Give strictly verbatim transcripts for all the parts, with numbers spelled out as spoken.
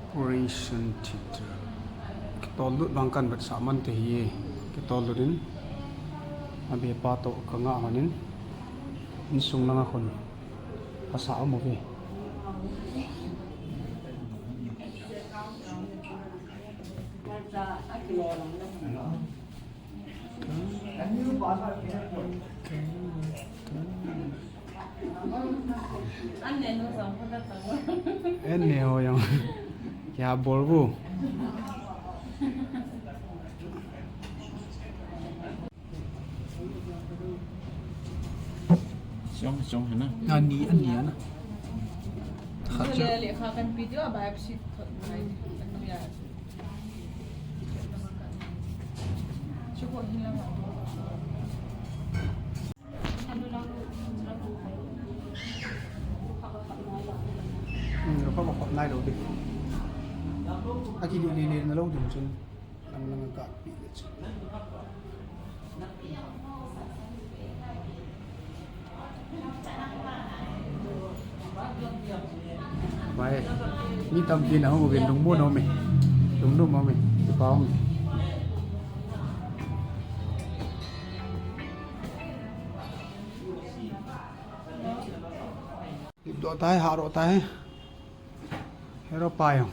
Operation Theatre. Kitol lut bang kan vetsah man te hi. Kitol lut in. Abepa toh ka ngah hon in. Insung langa khun. Ka sa mo ve. An ne ho jong. Kya bol bu. Jong, jong hena. Ani, ani ana. Khat jong. Le, le, kha kan video a bai psi thot nai. Anu ya. Chuko hin la ma. Hmm, ro pa ko nai lo de. Aki le, le, le, na lo ding chun. Lang lang ka pi le chun. Bai, mi tampi na hung uvin lungmon um e. Lungdum um e. Kipa um e. Ipdoh tai, hahdoh tai. Hero pa jong.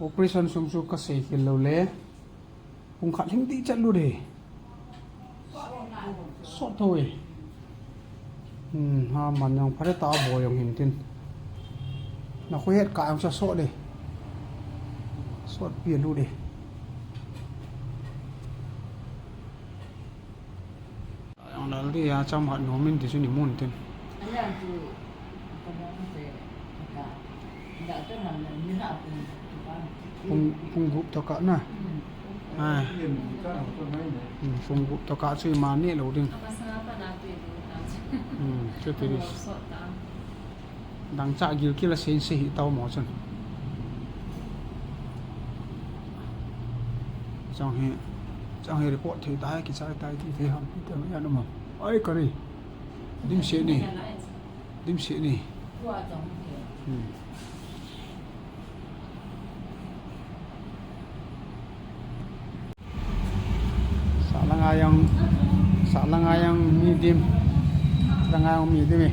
Operation sung chu ka sei khel lou le. Pung khat lhing ding chat lut e. Sot tho e. Hmm, ha man jong phat ta bo jong hin tin. Na khoi het ka jong cha sot e. Sot pi lut e. Ang lal di ya cham hat nom in ti chu ni mun tin. Ayan chu, ka mong se, ka, ka tu nam na ni na pung, pung, pung gup to ka na. Hmm. Ah. Hmm, pung gup to ka chu ima ne lo ding. Ama sanga pa na tu tu ta. Hmm, chu ti di. Sot ta. Dangchah gilkel a sei sei hi tao mo chun. Chang hi, chang hi report thei tai, kichai tai ti thei ham, ti thei ham, yan um ham. Ai, kari. Dim se ni. Dim se ni. Hmm. Sah langa jong, sah langa jong mi dim. Langa jong mi dim e.